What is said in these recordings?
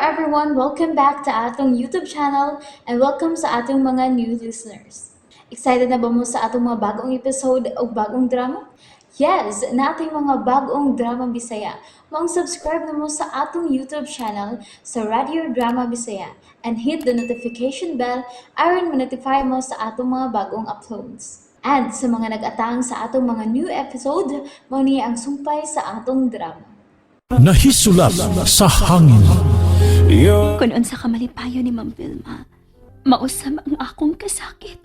everyone! Welcome back to atong YouTube channel and welcome sa atong mga new listeners. Excited na ba mo sa atong mga bagong episode o bagong drama? Yes, nating mga bagong drama Bisaya. Maong subscribe na mo sa atong YouTube channel sa Radio Drama Bisaya and hit the notification bell aron ma-notify mo sa atong mga bagong uploads. And sa mga nag-atang sa atong mga new episode, mao ni ang sumpay sa atong drama. Nahisulat sa hangin. Kung unsa ka malipayo ni Ma'am Vilma, mausam ang akong kasakit.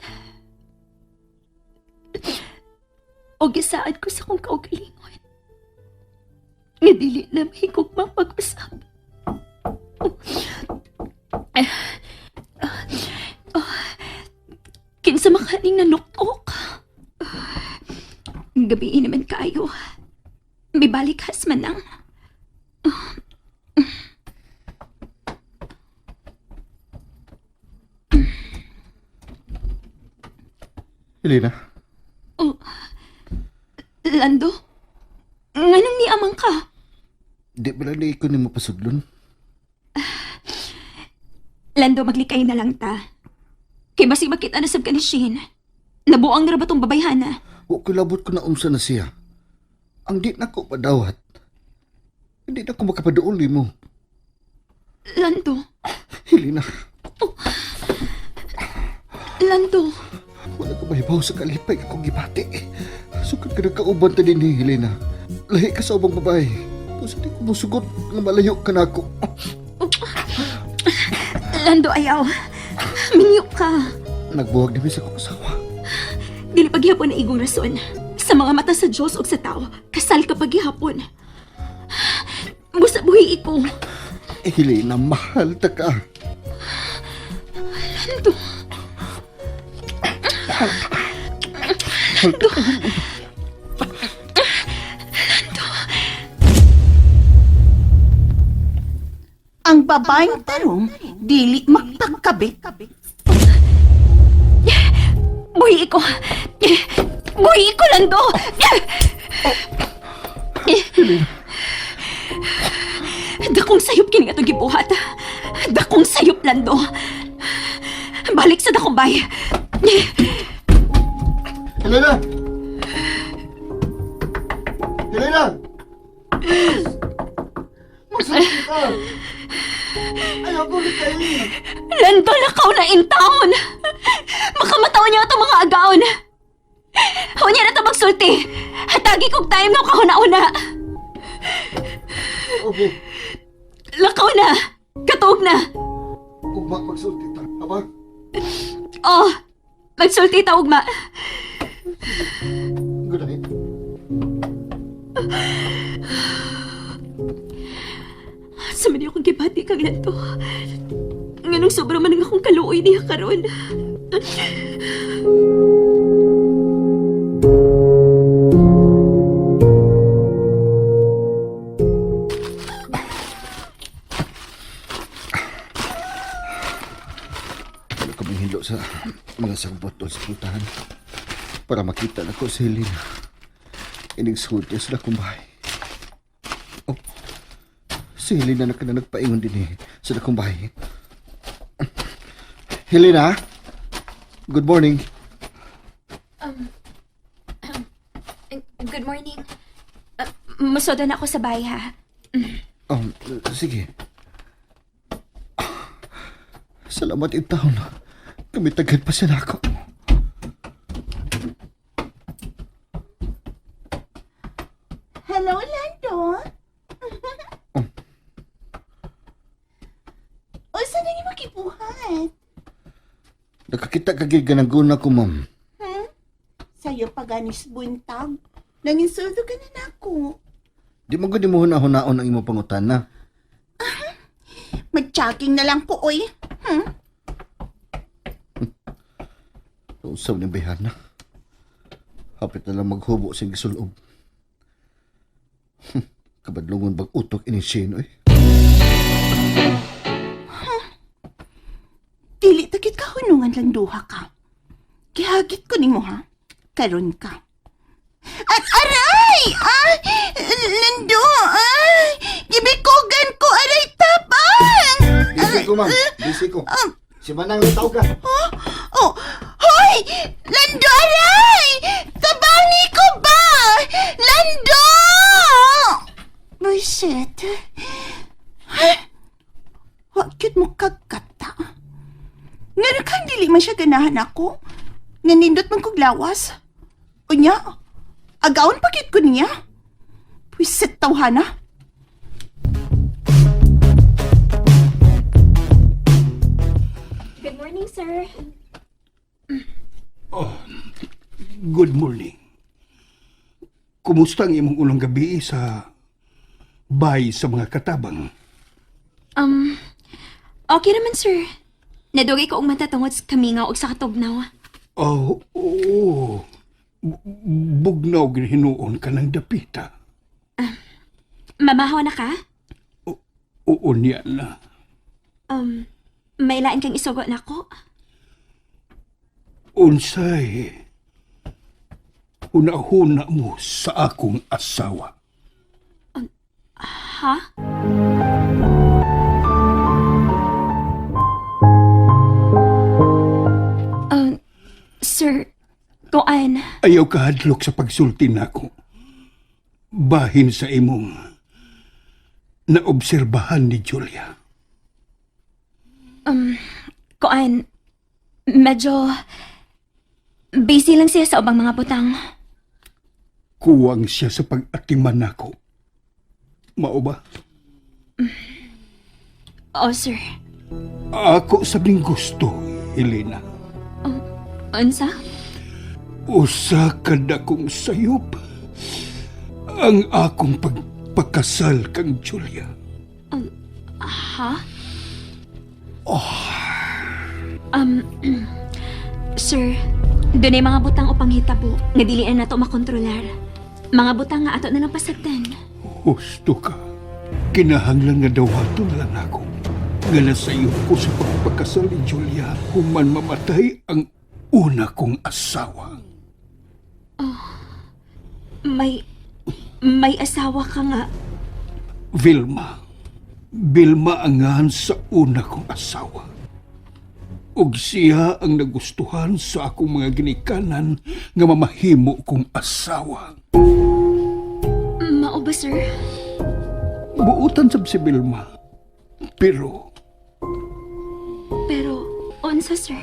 O gisaad ko sa akong kaugalingon. Nga dili na mahigog mapag-usap. Kinsa makaning nanuktok. Gabi naman kayo. May balikas man lang. Helena, Oh, Lando, nganong niamang ka? di ba lang ko ni mapasudlon? Lando, maglikay na lang ta. Kay basig makita na sab ka ni Shane. Nabuang na ra ba tong babayhana? Wa ko labot ko na unsa na siya. Ang di na ko padawat. Hindi na ko makapaduol nimo. Lando, Helena, Lando. wala ko mahibaw sa kalipay akong gibati. Sukad ka nagkauban ta din ni Helena. Lahi ka sa ubang babae. Kung di ko musugot nga malayo ka na ako. Lando, ayaw. Minyo ka. Nagbuwag namin sa akong asawa. Dili paghihapon na igong rason. Sa mga mata sa Diyos o sa tao, kasal ka paghihapon. Busa buhi iko. Eh, Helena, mahal ta ka. Lando. Mahal ta ka. Ang babaeng tarong dili magpakabit. Buhi iko. Buhi iko, Lando. Dakong sayop kini atong gibuhat. Dakong sayop, Lando. Balik sa dakong bay. Helena! Helena! Please! Magsabi ka! Ayaw ko likayin! Lando, lakaw na in town. Makamataw niya itong mga agaon. Unya na ito magsulti. Hatagi kog time nga kahuna-una. Okay, Lakaw na. Katuog na. ugma magsulti ta. Aba, Oh, magsulti ta ugma. good night. Sa man akong gibati kang Lando. Nganong sobra man ang akong kaluoy niya karon. Wala ko hilo sa mga sagbot o sa putahan para makita na ko si Helena. Inigsulti sa akong bahay. Oh, si Helena na ka na nagpaingon din eh sa akong bahay. Helena? Good morning. Good morning. Musodo na ako sa bahay ha. Sige. Salamat in taon. Kami tagad pa siya na ako. Hello, Lando. Unsa na nimo gibuhat? Nakakita ka gid ganang ko, ma'am. Sayo pa ganis buntag. Nanginsulto ka na nako. Di mo gud mo hunahon ang imong pangutana. Mag-jogging na lang ko, oy. Usab ni bayhana. Hapit na lang maghubo sa gisulob. Kabadlungon bag utok ini Shane, oy. Dili takit ka hunungan lang duha ka. Gihagit ko nimo ha. Karon ka. At aray! Ah! Lando! Ay! Gibikugan ko aray tapang! ko, ma'am. Busy ko. Si Manang litaw ka. Oh, hoy! Lando, aray! Tabani ko ba? Lando! Bullshit. Wa cute mo kagkata. Nga kang dili man siya ganahan ako. Nga nindot man kog lawas. Unya, agaon pa cute ko niya. Pwisit tawhana. Good morning, sir. Good morning. Kumusta ang imong unang gabi sa bay sa mga katabang? Okay naman, sir. Nadugay ko og mata tungod sa kamingaw og sa katugnaw. Oh, oo. Bugnaw hinuon ka ng dapita. Mamahaw na ka? Oo niya na. May lain kang isugo na ako? Unsay, hunahuna mo sa akong asawa. Ha? Sir, kuan. Ayaw kahadlok sa pagsulti nako. Bahin sa imong naobserbahan ni Julia. Kuan, medyo busy lang siya sa ubang mga butang. Kuwang siya sa pag-atiman nako. Mao ba? Oh, sir. Ako sabing gusto, Helena. Unsa? Usa ka dakong sayop. Ang akong pagpakasal kang Julia. Ha? Sir, dunay mga butang upang hitabo nga dili na nato makontrolar. Mga butang nga ato na lang pasagdan. Husto ka. Kinahanglan nga dawaton lang ako. Nga nasayop ko sa pagpakasal ni Julia human mamatay ang una kong asawa. May asawa ka nga. Vilma. Vilma angan sa una kong asawa. Ug siya ang nagustuhan sa akong mga ginikanan nga mamahimo kong asawa. Mao ba, sir? Buotan sab si Vilma. Pero Pero, unsa, sir?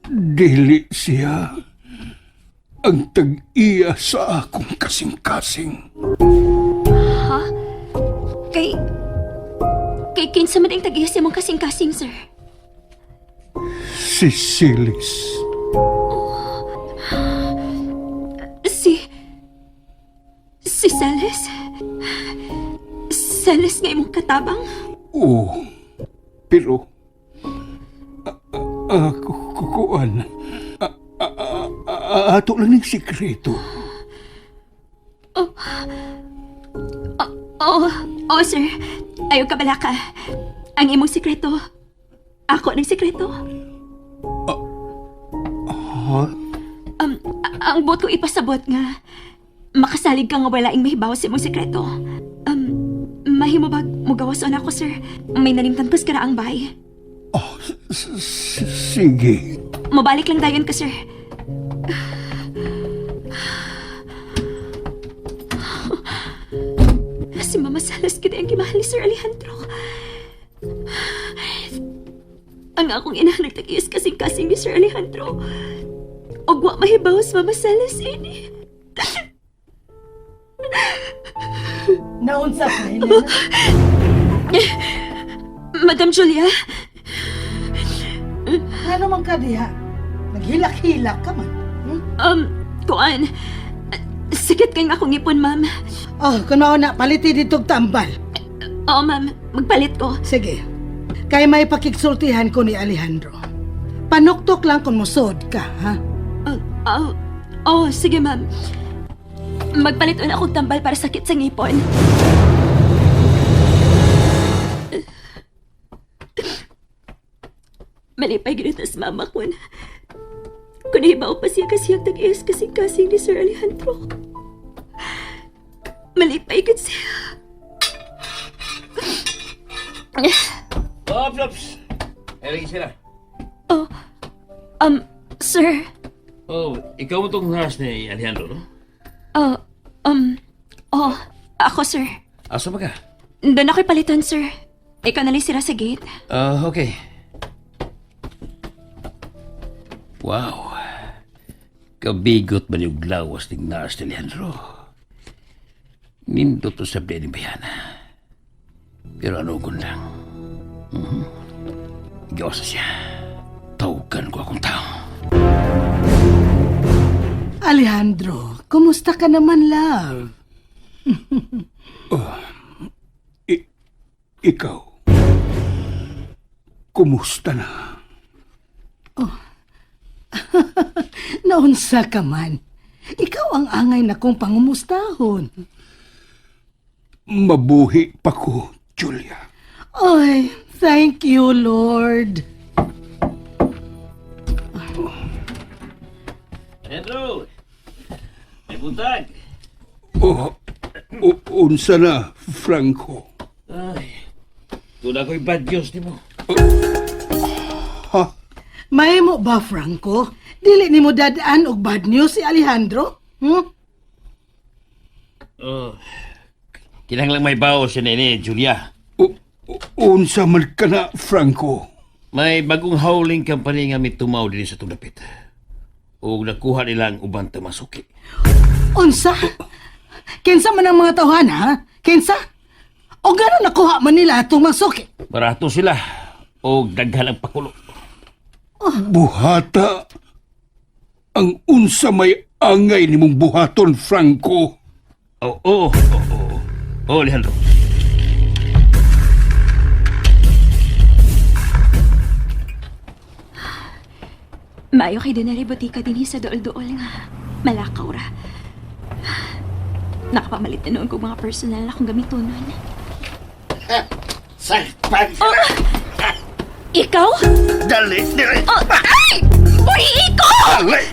dili siya ang tag-iya sa akong kasing-kasing. Ha? Kay... Kay kinsa man ang tag-iya sa imong kasing-kasing, sir? Si Silis. Si... Si Celes? Celes nga imong katabang? Oo. Pero kukuan. Ato lang ng sikreto. Oo, oh, sir. Ayaw ka bala ka. Ang imong sikreto. Ako ng sikreto. Ha? Ang buot ko ipasabot nga. Makasalig ka nga wala ing mahibaw sa imong sikreto. Mahimo bag mugawas on ako, sir. May nalimtan pas kara ang bay. Oh, sige. Mabalik lang dayon ka, sir. Si Mama Salas kita ang gimahal ni Sir Alejandro. Ang akong ina nagtag-iis kasing-kasing ni Sir Alejandro. Og wa mahibaw sa Mama Salas ini. Naunsa ka, Helena? Madam Julia, Ano man ka diha? Naghilak-hilak ka man. Hmm? Kuan, sakit kay akong ngipon, ma'am. Oh, kuno na, paliti dito tambal. Oo, ma'am. Magpalit ko. Sige. Kay may pakigsultihan ko ni Alejandro. Panuktok lang kung musod ka, ha? Oh, oh, oh, sige ma'am. Magpalit una akong tambal para sakit sa ngipon. Malipay ginito sa mama ko na. Kung nahibaw pa siya kasi ang tag-ias kasing-kasing ni Sir Alejandro. Malipay gid siya. Ops, ops. Ay, sila. Oh, sir. Oh, ikaw mo tong nurse ni Alejandro, no? Oh, oh, ako, sir. Asa ba ka? Doon ako'y palitan, sir. Ikaw na lang sila sa gate. Ah, okay. Wow. Kabigot ba yung lawas ng nurse ni Alejandro? Nindot to sa ni Bayana. Pero ano kun lang. Gawas na siya. Tawagan ko akong tao. Alejandro, kumusta ka naman, love? Ikaw, kumusta na? Naunsa ka man. Ikaw ang angay na kong pangumustahon. Mabuhi pa ko, Julia. Ay, thank you, Lord. Alejandro! May buntag! Oh, unsa na, Franco? Ay, doon ako'y bad news ni mo. Ha? Mahimo ba, Franco? Dili nimo dadaan og bad news si Alejandro? Oh, kinahanglang may bawo si Nene, Julia. Unsa man ka na, Franco? May bagong hauling company nga mitumaw din sa tungdapit. O nakuha nila ang ubang tamasuki. Unsa? Kinsa man ang mga tawhan, ha? Kinsa? O gano'n nakuha man nila atong masuki? Barato sila o daghan ang pakulo. Buhata ang unsa may angay nimong buhaton, Franco. Oo, oo, oo. Oo, Alejandro. Maayo kay dinari butika din sa dool-dool nga. Malakaw ra. Nakapamalit na noon kong mga personal na akong gamiton nun. Sakpan! Oh! Ikaw? Dali! Dali! Oh, ay! Uy, iko! Dali!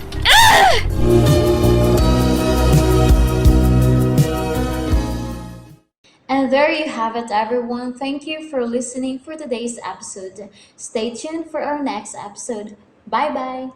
And there you have it, everyone. Thank you for listening for today's episode. Stay tuned for our next episode. Bye bye.